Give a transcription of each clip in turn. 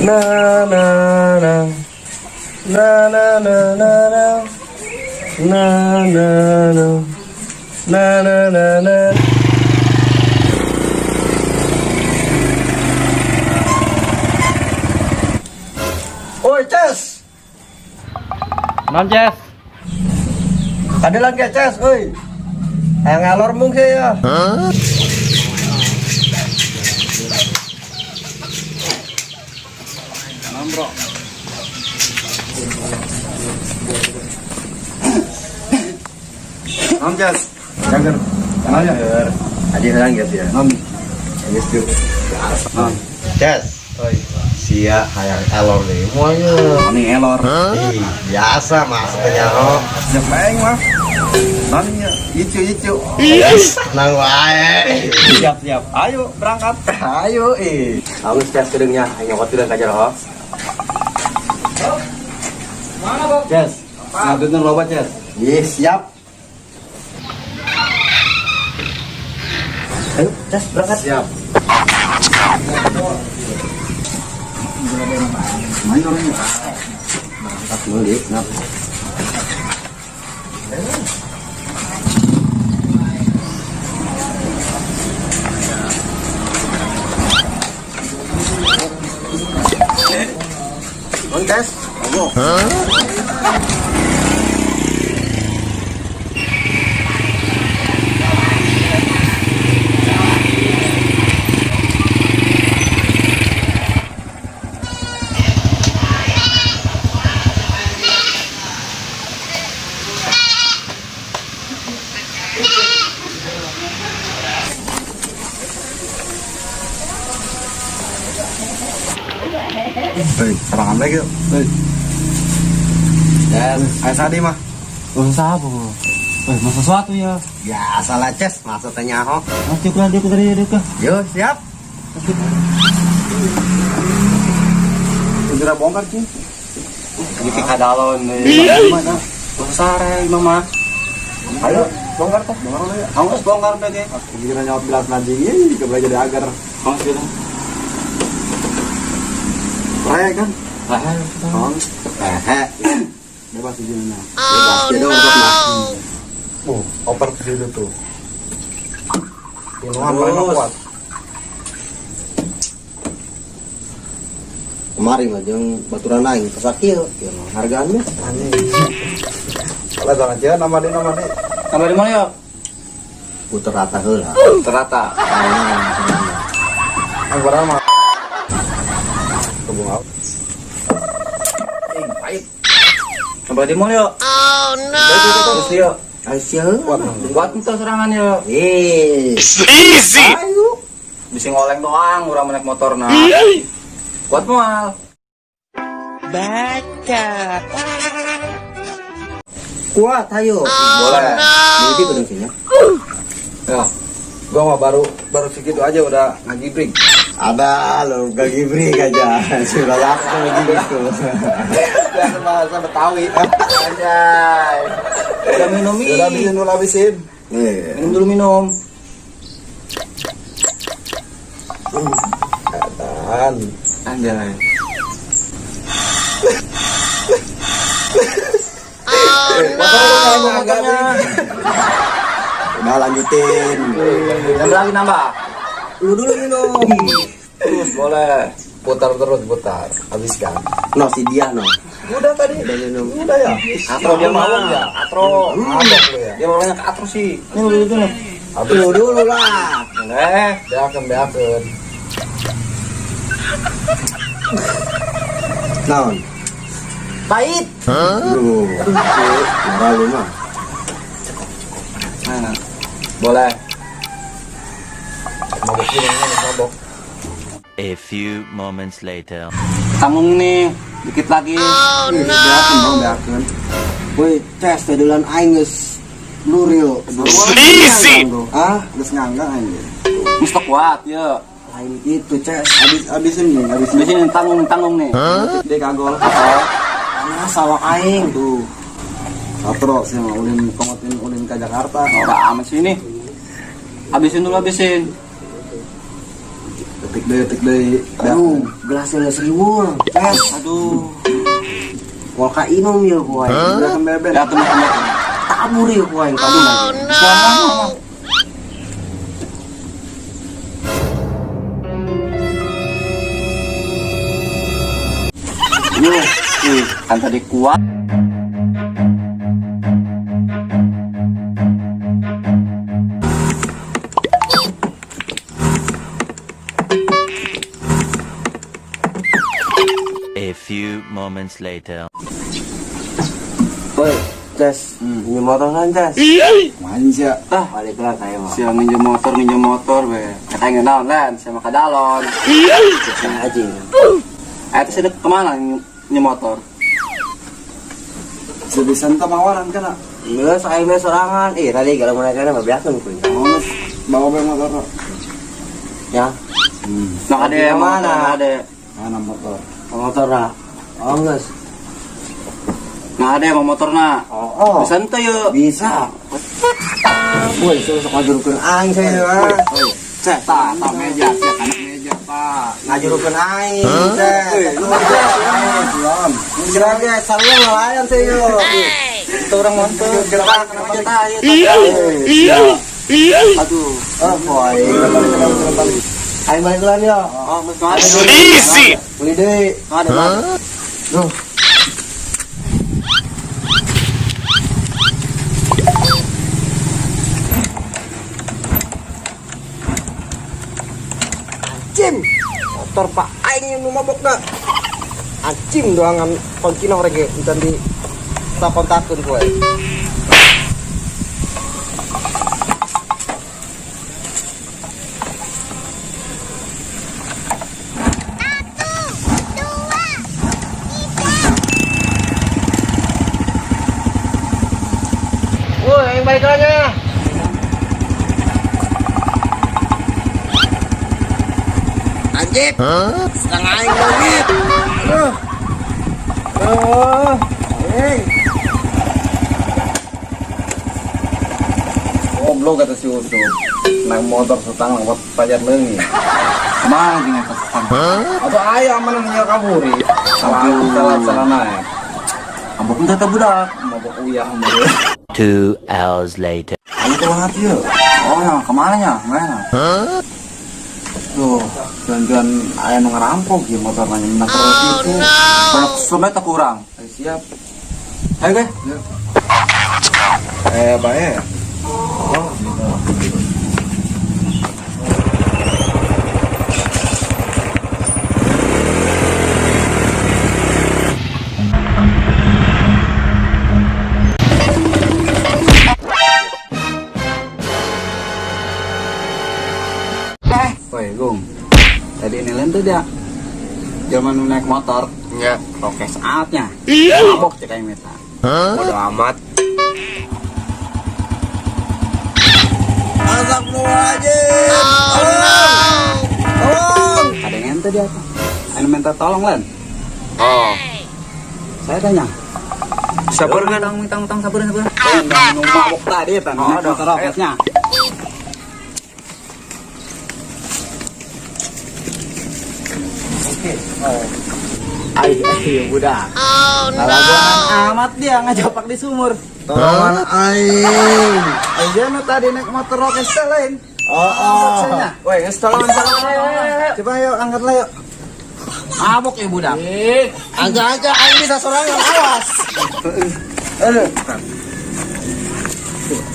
Na na na. Na na na na na. Na na na. Na na na na. Oi, Ces. Non, Ces. Kadelan ke, Ces, oi. Hayang ngalor mung sih ya. Non, bro. Non, Ces. Jangan. Jangan ya. Adi herang guys ya. Non. Geus yuk. Non. Ces. Oi. Sia hayang elor nih. Moalnya. Ini elor. Ih, biasa mas nyaho. Siap aing mah. Non nya, icu icu. Nang wae. Siap siap. Ayo berangkat. Ayo ih. Alus Ces kedeungnya, aing nyokot tidak ka jero. Mana, Bob? Ces. Ngabetna loba, Ces. Ih, siap. Ayo, Ces, berangkat. Siap. Main orangnya. Berangkat meuli, kenapa? Bang Ces, monggo. Hei, serangan lagi yuk. Hei. Dan Ayo sadi mah. Usaha apa? Eh, mau sesuatu ya? biasa lah Ces, maksudnya nyaho. Nanti aku nanti aku tadi aku. Yo, siap. Segera bongkar, Cing. Ini kayak kadalon nih. Mana? Usaha ya, mama. Ayo, bongkar toh. Bongkar lah ya. Awas bongkar deh. Giliran nyawa bilas lagi, ih, kebelah jadi agar. Awas gitu. Raya kan? Lah, Oh, Eh, bebas izinnya. bebas ya dong untuk mah. Oper ke situ tuh. Pinuhan paling Terus. kuat. Kemarin mah jeung baturan aing pasakil, ya mah hargaannya. Anjing. Kalau jangan aja nama dia nama dia. Tambah di mana ya? Puter rata heula. Terata. Yang berapa? Kebun apa? Eh, pahit. Tambah di mana ya? Oh no. Terus dia Ayo sia heula. Kuat. kuat itu serangan ya. Eh, Easy. ayo. Bisa ngoleng doang, urang naik motor nah. Kuat moal. Baca. Kuat ayo. Boleh. Mimpi kudu sih ya. Ya. Gua mah baru baru segitu aja udah ngagibrik. Ada lo gak gibrik aja. Sudah laku gibrik tuh. Biasa bahasa Betawi. Anjay. Udah minum ih. Udah habisin, udah habisin. Nih. Minum dulu minum. Keadaan. Anjay. Oh, no. Udah lanjutin. Nambah lagi nambah. Lu dulu minum. Terus boleh. Putar terus, putar. Habiskan. No si dia no. Udah tadi. Udah minum. Udah ya. Atro dia mau mah. ya. Atro. Mabok lu ya. Dia maunya ke atro sih. Ini dulu itu nih. Habis. Lu dulu lah. Boleh. Beakeun, beakeun. Naon? Pahit. Lu. Marah lu mah. Nah, boleh. Mabok juga ini, mabok. A few moments later. Tanggung nih, dikit lagi. Oh, no. Beakeun dong, beakeun. Woi, Ces, tedulan aing geus luril. Easy. Ah, Geus nganggang anjir. Mesti kuat ya. lain gitu, Ces. Habis habisin nih, habisin. Di sini tanggung tanggung nih. Dia kagol. Panas awak aing. Tuh. Satro sih mah ulin kongotin ulin ke Jakarta. Ora amat sih ini. Habisin dulu habisin. Tik deui, tik deui. Aduh, gelasnya geus riweuh. Tes. Aduh. Moal kainum ieu ku aing. Udah beben. Ya teman-teman. Tabur ieu ku aing tadi. Oh no. Yuh, ih, kan tadi kuat. A few moments later. Woi, Tes. Ini motor kan, Tes? Main sih ya. Ah, Balik lah kayak mah. siang minjem motor, be. Katanya naon lan, sama kadalon. Aja. Eh, terus ada kemana minjem motor? Sebisa entah mawaran kan. Ah. Geus aing mah sorangan. Eh, tadi kalau mau naik mah biasa ku. Oh, geus bawa be motor. Ya, Nah, ada Di mana? mana? Ada. Mana motor? motor lah. Oh, geus. Nah, ada mau motor nah. Oh, oh. Bisa ente yuk. Bisa. Woi, sok ngajurukeun aing saya ah. Cek, tah, tah meja, cek anak meja, pak. Ngajurukeun aing, Teh. Belum. Kira ge sarua ngalayan sih yo. Itu orang motor, kira kena meja tah, iya. Aduh. Oh, boy. Aing balik duluan yo. Oh, mas ada. Easy. Beli deui. Ada, ada. Duh. Anjing, motor Pak aing yang nu mabok na. Anjing doangan koncina orege encan di tak kontakeun kowe. Woi, aing balik lagi ya. Anjing. Setengah aing leungit. Aduh. Aduh. Hey. Goblok kata si Usup. Naik motor setang lewat pajar leungit. Kemana gini pesan? Atau ayam mana nanya kaburi. Salah salah salah naik. Mabok entah tak budak. Mabok uyah mabok. 2 hours later. Ayo banget yuk. Oh, yang kemana ya? Kemana? Tuh, jangan-jangan ayam nu ngerampok ya motor nanya menang terus itu. Banyak sumber tak kurang. Ayo siap. Ayo, guys. Eh, bae. Oh, gitu. Eh, Woi, Gung. Tadi ini lain tuh dia. Zaman naik motor. Ya, Oke, saatnya. Mabok cek aing meta. bodo amat. Astagfirullahaladzim. Tolong. Tolong. Ada yang ente dia apa? Aing minta tolong, Len. Oh. Saya tanya. Sabar kan? Tang, tang, tang, sabar, sabar. Tang, nu mabok tadi, tang. Oh, Naik motor aduh. roketnya. Oke. Oh. Ayo, ayo budak. Lalaguan amat dia ngajapak di sumur. Tolongan aing. Ayo nu tadi naik motor roket lain. Oh, oh. Woi, geus tolongan tolongan. Ayo, ayo, ayo. Coba yuk angkat lah yuk. Mabok ya budak. Aja aja aing bisa sorangan, awas. Aduh.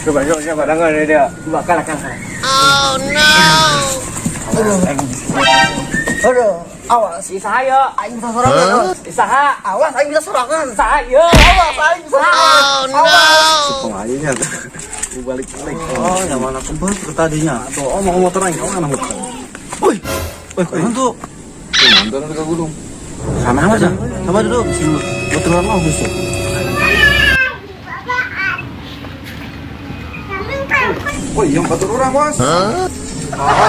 Coba coba coba dengar dia. Coba kalah kalah. Oh no. Aduh. Aduh, awas. Isaha yo. Aing bisa sorangan. Awas. Isaha. Awas aing bisa sorangan. Isaha yo. Awas aing bisa sorangan. Awas. Pengayunya tuh. Balik-balik. Oh, yang mana kebal tadinya? Tuh, oh mau motor aing, kamu mana motor? Wih, wih, keren tuh. Tuh, nonton ke gunung. Sama aja, sama dulu. Motor mah khusus. Woi, yang batur orang, Bos. Oh,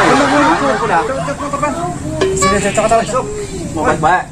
iya, udah. Sini, sini, coba, coba. Mau baik baik.